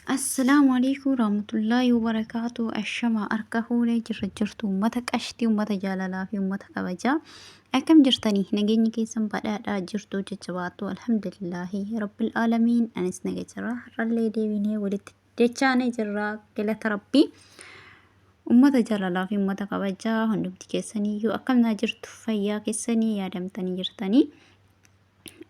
Assalaamu alaikum warahmatullaahi wabarakaatu. Ashamaa harka fuunee jirra jirtu uummata qashtii, uummata jaalalaa fi uummata kabajaa. Akkam jirtanii? Nageenyi keessan badhaadhaa jirtu jajjabaattu. Alhamdulillaahi rabbil aalamiin. Anis naga jira. Har'allee deebinee walitti dechaanee jirra. Galata rabbii. Uummata jaalalaa fi uummata kabajaa hundumti keessaniyyuu akkam naa jirtu? Fayyaa keessanii yaadamtanii jirtanii.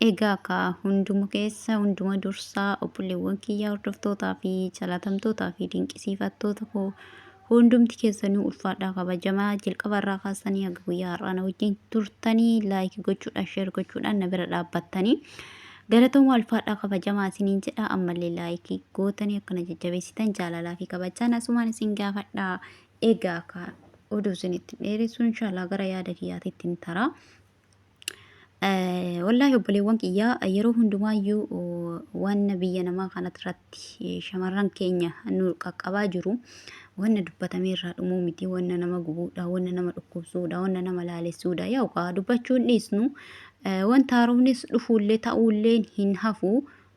Egaa kaa hunduma keessa hunduma dursaa obboleewwan kiyyaa hordoftootaa fi jalatamtootaa fi dinqisiifattoota koo hundumti keessanuu ulfaadhaa kabajamaa jalqaba irraa kaasanii haga guyyaa har'aa na wajjin turtanii laayik gochuudhaan sheer gochuudhaan na bira dhaabbattanii galatooma ulfaadhaa kabajamaa isiniin jedha ammallee laayikii gootanii akkana jajjabeessitan jaalalaa fi kabajaan asumaan isin gaafadha. Egaa kaa oduu isinitti dheeressu inshaallah gara yaada kiyyaatitti hin taraa. Wallaahi obboleewwan kiyyaa yeroo hundumaayyuu waan biyya namaa kanarratti shamarran keenya nu qaqqabaa jiru wanna dubbatamee irraa dhumuu miti, wanna nama gubuudha, wanna nama dhukkubsuudha, wanna nama laalessuudha. Yaa kaa dubbachuu hin dhiisnu, wanta haaromnis dhufuullee ta'uullee hin hafu,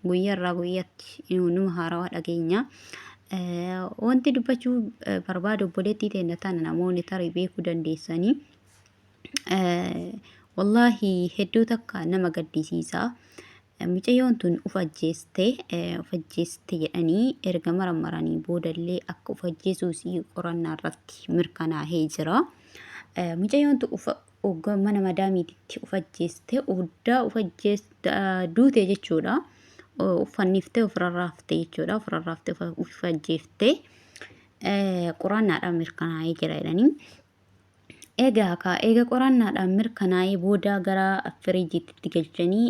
guyyaarraa guyyatti numa haarawaa dhageenya. Wanti dubbachuu barbaadu obboleettii teenya tana namoonni tarii beekuu dandeessanii. Wallaahi hedduu takka nama gaddisiisa. Mucayyoon tun uf ajjeeste uf ajjeeste jedhanii erga marammaranii boodallee akka uf ajjeesuu isii qorannaa irratti mirkanaahee jira. Mucayyoon tun uf ogga mana madaamiititti uf ajjeeste uddaa uf ajjeeste duute jechuudha. Uffanniftee of rarraafte jechuudha. Of rarraaftee uf ajjeefte qorannaadhaan mirkanaa'ee jira jedhanii. Egaa kaa eega qorannaadhaan mirkanaa'ee booda gara firiijiitti galchanii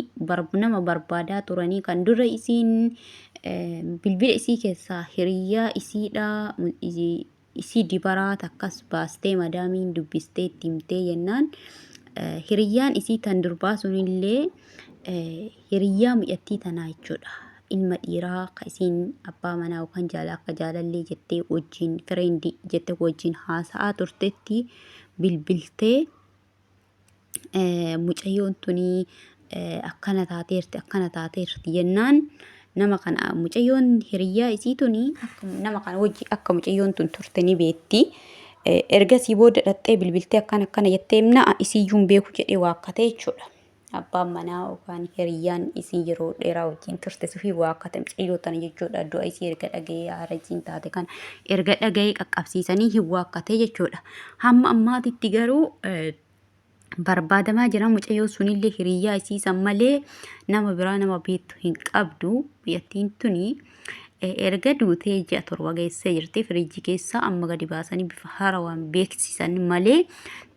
nama barbaadaa turanii kan dura isiin bilbila isii keessaa hiriyyaa isiidha isii dibaraa takkas baastee madaamiin dubbistee itti himtee jennaan hiriyyaan isii tan durbaa sunillee hiriyyaa mucattii tanaa jechuudha. Ilma dhiiraa ka isiin abbaa manaa yookaan jaala akka jaalallee jettee wajjin fireendi jettee wajjin haasa'aa turtetti bilbiltee mucayyoon tuni akkana taateerti akkana taateerti jennaan nama kana mucayyoon hiriyyaa isii tuni nama kana wajji akka mucayyoon tun turte ni beetti. Ergasii booda dhaxxee bilbiltee akkana akkana jettee na isiiyyuu hin beeku jedhee waakkate jechuudha. Abbaan manaa yookaan hiriyyaan isii yeroo dheeraa wajjin turte sufii waa akka ta'e mucayyoo tana jechuudha. Du'a isii erga dhaga'ee haara isiin taate kana erga dhaga'ee qaqqabsiisanii hin waakkate jechuudha. Hamma ammaatitti garuu barbaadamaa jira. Mucayyoo sunillee hiriyyaa isii san malee nama biraa nama beektu hin qabdu. Biyyattiin tuni erga duutee ji'a 7 geessee jirti. Firiijii keessa amma gadi baasanii bifa haarawaan beeksisan malee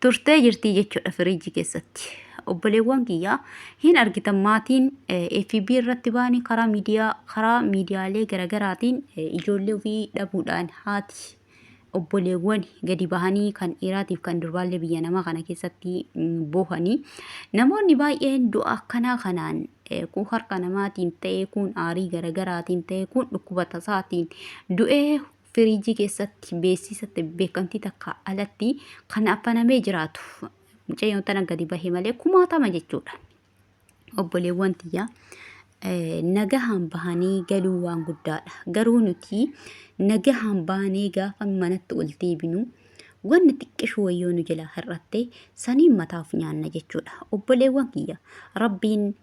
turtee jirti jechuudha firiijii keessatti. Obboleewwan kiyyaa hin argitan maatiin FB irratti baanii karaa miidiyaa karaa miidiyaalee garaagaraatiin ijoollee ofii dhabuudhaan haati obboleewwan gadi bahanii kan dhiiraatiif kan durbaallee biyya namaa kana keessatti boohanii namoonni baay'een du'a akkanaa kanaan kun harka namaatiin ta'ee kun aarii garagaraatiin ta'ee kun dhukkuba tasaatiin du'ee firiijii keessatti beeksisatti beekamtii takka alatti kan affanamee jiraatu mucayyoon tana gadi bahe malee kumaatama jechuudha. Obboleewwan tiyya nagahaan bahanii galuu waan guddaadha. Garuu nuti nagahaan baanee gaafa manatti ol deebinu wanni xiqqishuu wayyoo nu jalaa hir'atte saniin mataaf nyaanna jechuudha. Obboleewwan kiyya rabbiin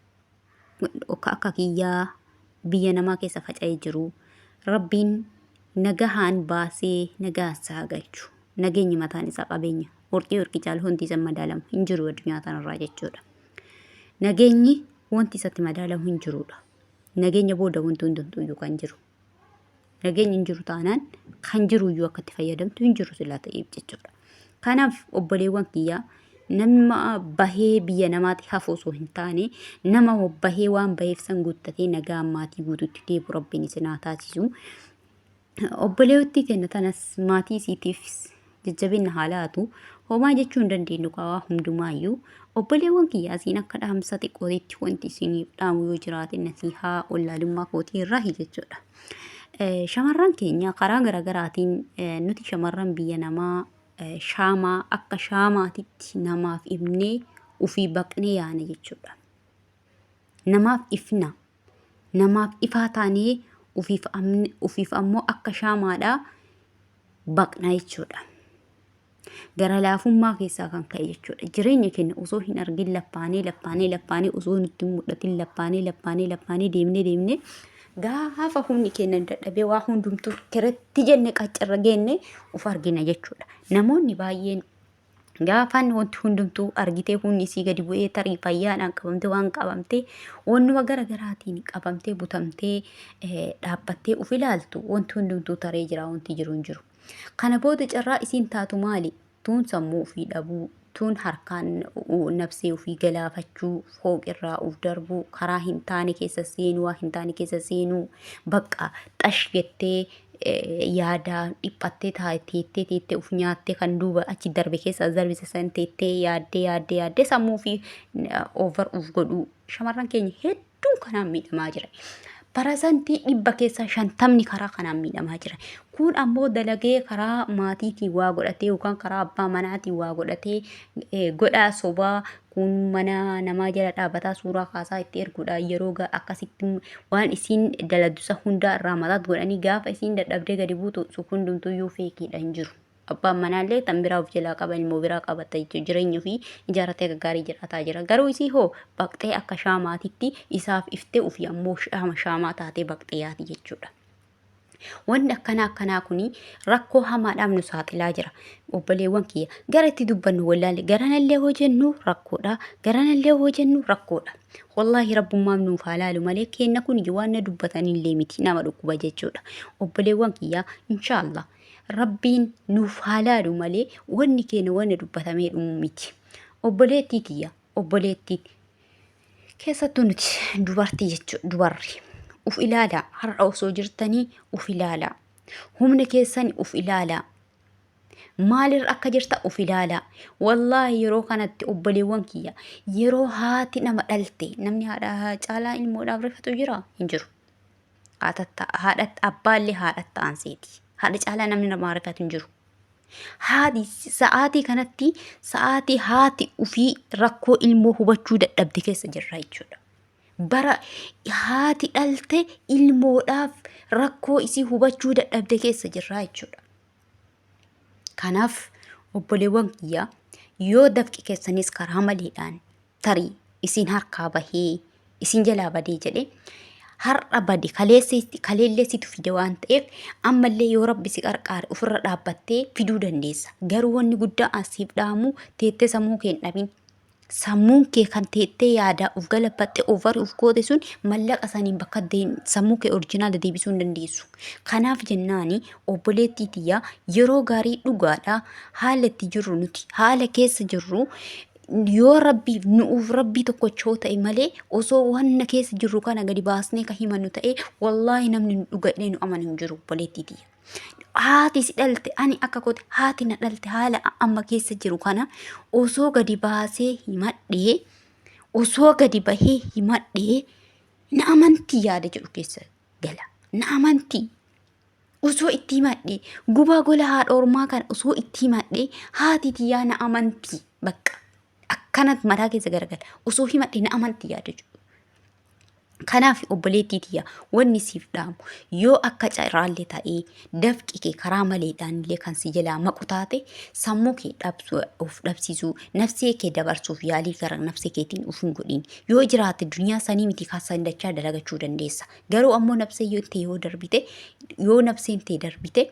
akka kiyyaa biyya namaa keessa faca'ee jiru rabbiin nagahaan baasee nagahaan isaa galchu. Nageenyi mataan isaa qabeenya. Warqii warqii caalu wanti isa madaalamu hin jiru addunyaa kanarraa jechuudha. Nageenyi wanti isatti madaalamu hin jirudha. Nageenya booda wanti hundumtuu iyyuu kan jiru. Nageenyi hin jiru taanaan kan jiru iyyuu akka itti fayyadamtu hin jiru silaa ta'eef jechuudha. Kanaaf obboleewwan kiyyaa nama bahee biyya namaatti hafu osoo hin taane nama bahee waan baheef san guuttatee nagaan maatii guutuutti deebi'u rabbiin isin haa taasisu. Obboleettii teenya tanas maatii isiitiif jajjabinna haa laatu. Homaa jechuu hin dandeenyu kaa hundumaayyuu. Obboleewwan kiyya asiin akka dhaamsa xiqqootitti wanti isiniif dhaamu yoo jiraate nasiihaa wallaalummaa kootii irraahi jechuudha. Shamarran keenya karaa garaagaraatiin nuti shamarran biyya namaa shaamaa akka shaamaatitti namaaf ibnee ufii baqnee yaana jechuudha. Namaaf ifna. Namaaf ifaa taanee Ufiif ammoo akka shaamaadhaa baqna jechuudha. Gara laafummaa keessaa kan ka'e jechuudha. Jireenya keenya osoo hin argin laffaanee laffaanee laffaanee osoo nutti hin mul'atin laffaanee laffaanee laffaanee deemnee deemnee gaafa humni keenya dadhabee waa hundumtuu kiretti jenne qaccirra geenne of argina jechuudha. Namoonni baay'een gaafaan wanti hundumtuu argitee humni isii gadi bu'ee tarii fayyaadhaan qabamtee waan qabamtee wannuma gara garaatiin qabamtee butamtee dhaabbattee of ilaaltu wanti hundumtuu taree jira wanti jiru hin jiru. Kana booda carraa isiin taatu maali? Tuun sammuu ofii dhabuu, tuun harkaan nafsee ofii galaafachuu, fooqirraa of darbuu, karaa hin taane keessa seenuu, waa hin taane keessa seenuu, bakka xash jettee yaadaa dhiphattee teettee teettee of nyaattee kan duuba achi darbe keessa as darbise san teettee yaaddee yaaddee yaaddee sammuu ofii over of godhuu. Shamarran keenya hedduun kanaan miidhamaa jira. Parasantii 100 keessaa 50ni karaa kanaan miidhamaa jira. Kun ammoo dalagee karaa maatiitiin waa godhatee yookaan karaa abbaa manaatiin waa godhatee godhaa sobaa kun mana namaa jala dhaabataa suuraa kaasaa itti erguudhaan yeroo akkasitti waan isiin daladdusa hundaa irraa mataat godhanii gaafa isiin dadhabdee gadi buutu hundumtuyyuu feekiidha hin jiru. Abbaan manaallee tan biraa of jalaa qaba ilmoo biraa qabata jechuudha. Jireenya ofii ijaarratee akka gaarii jiraataa jira. Garuu isii hoo baqxee akka shaamaatitti isaaf iftee ofii ammoo shaama shaamaa taatee baqxee yaati jechuudha. Wanni akkanaa akkanaa kuni rakkoo hamaadhaaf nu saaxilaa jira. Obboleewwan kiyya gara itti dubbannu wallaalle garanallee hoo jennu rakkoodha. Garanallee hoo jennu rakkoodha. Wallaahi rabbummaaf nuuf haa laalu malee keenna kun waan na dubbatanillee miti nama dhukkuba jechuudha. Obboleewwan kiyya inshaallah Rabbiin nuuf haa laalu malee wanni keenya wanna dubbatamee dhumu miti. Obboleettii tiyya obboleettii keessattuu nuti dubartii jechuudha dubarri uf ilaalaa har'a osoo jirtanii uf ilaalaa humna keessan uf ilaalaa maalirra akka jirta uf ilaalaa wallaahi yeroo kanatti obboleewwan kiyya yeroo haati nama dhalte namni haadha caalaa ilmoodhaaf rifatu jira hin jiru. Haadha abbaallee haadhatti aanseeti. Haadha caalaa namni namaa rifatu hin jiru. Haati sa'aatii kanatti sa'aatii haati ofii rakkoo ilmoo hubachuu dadhabde keessa jirra jechuudha. Bara haati dhalte ilmoodhaaf rakkoo isii hubachuu dadhabde keessa jirra jechuudha. Kanaaf obboleewwan kiyya yoo dafqi keessanis karaa maleedhaan tarii isin harkaa bahee isin jalaa badee jedhe har'a bade kaleellee situ fide waan ta'eef ammallee yoo rabbi si qarqaare ofirra dhaabbattee fiduu dandeessa. Garuu wanni guddaa asiif dhaamu teettee sammuu kee hin dhabin. Sammuun kee kan teettee yaadaa of galabbatte over of goote sun mallaqa saniin bakka sammuu kee orjinaala deebisuu hin dandeessu. Kanaaf jennaani obboleettii tiyya yeroo gaarii dhugaadha haala itti jirru nuti haala keessa jirru yoo rabbiif nu'uuf rabbii tokkochoo ta'e malee osoo wanna keessa jirru kana gadi baasnee kan himannu ta'e wallaahi namni nu dhuga jedhee nu amanu hin jiru obboleettii tiyya. Haati si dhalte ani akka kooti haati na dhalte haala amma keessa jiru kana osoo gadi baasee himadhee osoo gadi bahee himadhee na amantii yaada jedhu keessa gala na amantii. Osoo itti himadhe gubaa gola haadha ormaa kana osoo itti himadhe haati tiyyaa na amantii bakka akkanat mataa keessa garagala osoo himadhe na amantii yaada jedhu. Kanaaf obboleettii tiyya wanni siif dhaamu yoo akka carraallee ta'ee dafqi kee karaa maleedhaan illee kan si jalaa maqu taate sammuu kee dhabsuu of dhabsiisuu nafsee kee dabarsuuf yaalii gara nafsee keetiin of hin godhin yoo jiraate duniyaa sanii miti kan dachaa dalagachuu dandeessa. Garuu ammoo nafsee yoo tee yoo darbite yoo nafseen tee darbite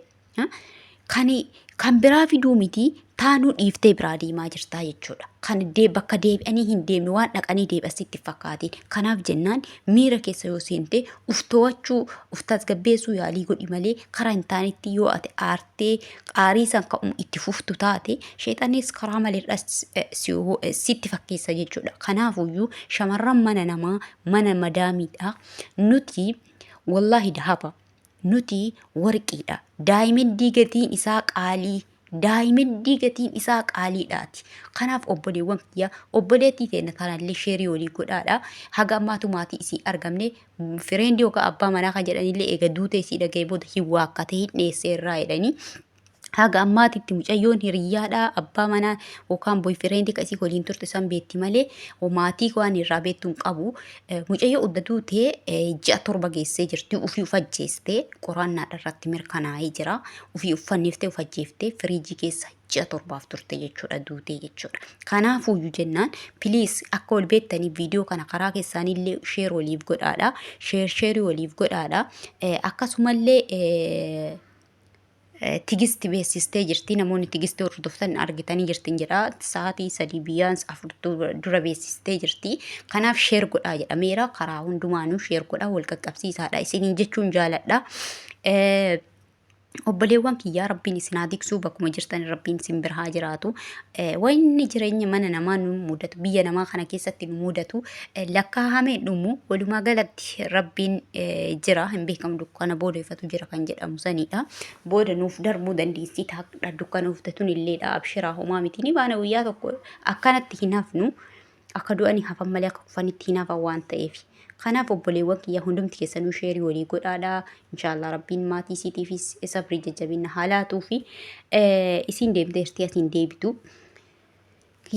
kan kan biraa fiduu miti taanuu dhiiftee biraa deemaa jirtaa jechuudha. Kan bakka deebi'anii hin deemne waan dhaqanii deebi'an sitti fakkaatiin. Kanaaf jennaan miira keessa yoo seente uf to'achuu uf tasgabbeessuu yaalii godhi malee karaa hin taanetti yoo ati aartee aarii san ka'u itti fuftu taate sheexanis karaa maleerra sitti fakkeessa jechuudha. Kanaafuyyuu shamarran mana namaa mana madaamiidha. Nuti wallaahi dahaba nuti warqiidha. Daayimendii gatiin isaa qaalii. Daayimendii gatiin isaa qaaliidhaati. Kanaaf obboleewwan kiyya obboleettii teenna tanallee sheerii walii godhaadha. Haga ammaatu maatii isii argamne fireendii yookaan abbaa manaa kan jedhanillee eega duutee isii dhaga'ee booda hin waakkatee hin dheessee irraa jedhanii. Haga ammaatitti mucayyoon hiriyyaadha abbaa manaa yookaan boyfriend ka isii waliin turte san beetti malee maatii waan irraa beektu hin qabu. Mucayyoo udda duutee ji'a 7 geessee jirti. Ufii uf ajjeeste qoraannaadha irratti mirkanaa'ee jira. Ufii uffanniftee uf ajjeeftee firiijii keessa ji'a 7f turte jechuudha duutee jechuudha. Kanaafuyyuu jennaan please akka wal beektanii viidiyoo kana karaa keessaanillee sheer waliif godhaadha. Sheer sheerii waliif godhaadha. Akkasumallee Tigisti beeksistee jirti. Namoonni Tigisti hordoftan argitanii jirtin jedha. Sa'aatii 3 biyyaan 4 dura beeksistee jirti. Kanaaf sheer godhaa jedhameera. Karaa hundumaanuu sheer godhaa wal qaqqabsiisaadha. Isiniin jechuun jaaladha. Obboleewwan kiyyaa rabbiin isin haa tiksuu bakkuma jirtan rabbiin isin bira haa jiraatu. Wanni jireenya mana namaa nu mudatu biyya namaa kana keessatti nu mudatu lakkaa'amee dhumu walumaa galatti rabbiin jira hin beekamu dukkana booda ifatu jira kan jedhamu sanidha. Booda nuuf darbuu dandeessi taaqdha dukkana uftatun illeedha abshiraa homaa miti ni baana guyyaa tokko akkanatti hin hafnu akka du'anii hafan malee akka kufanitti hin hafan waan ta'eef. Kanaaf obboleewwan kiyya hundumti keessanuu sheerii walii godhaadha. Inshaallah rabbiin maatii isiitiifis sabrii jajjabina haa laatuu fi isiin deemteerti asiin deebitu.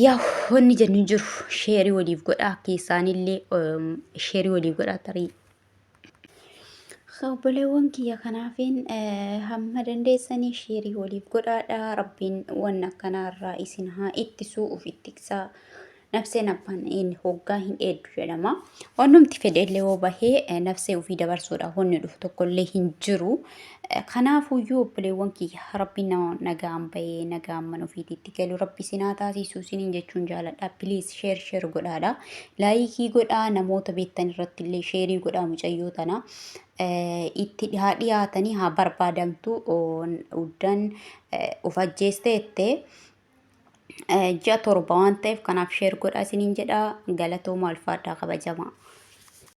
Yaa wanni jennu hin jiru sheerii waliif godhaa keessaanillee sheerii waliif godhaa tarii. Obboleewwan kiyya kanaafin hamma dandeessanii sheerii waliif godhaadha. Rabbiin waan akkanaarraa isin haa ittisuu of ittiksaa. Nafseen abbaan inni hoggaa hin dheeddu jedhama. Wannumti fedhe illee yoo bahee nafsee ofii dabarsuudhaaf wanni dhufu tokkollee hin jiru. Kanaafuyyuu obboleewwan kiyya rabbiin nama nagaan bahee nagaan mana ofiitiitti galu rabbi isin haa taasisu isiniin jechuun jaaladha. Please share share godhaadha. Laayikii godhaa namoota beektan irratti illee sheerii godhaa mucayyoo tana. Itti haa dhiyaatanii haa barbaadamtu uddaan of ajjeesteette. Ji'a 7 waan ta'eef kanaaf sheer godhaa isiniin jedha. Galatooma ulfaadhaa kabajamaa.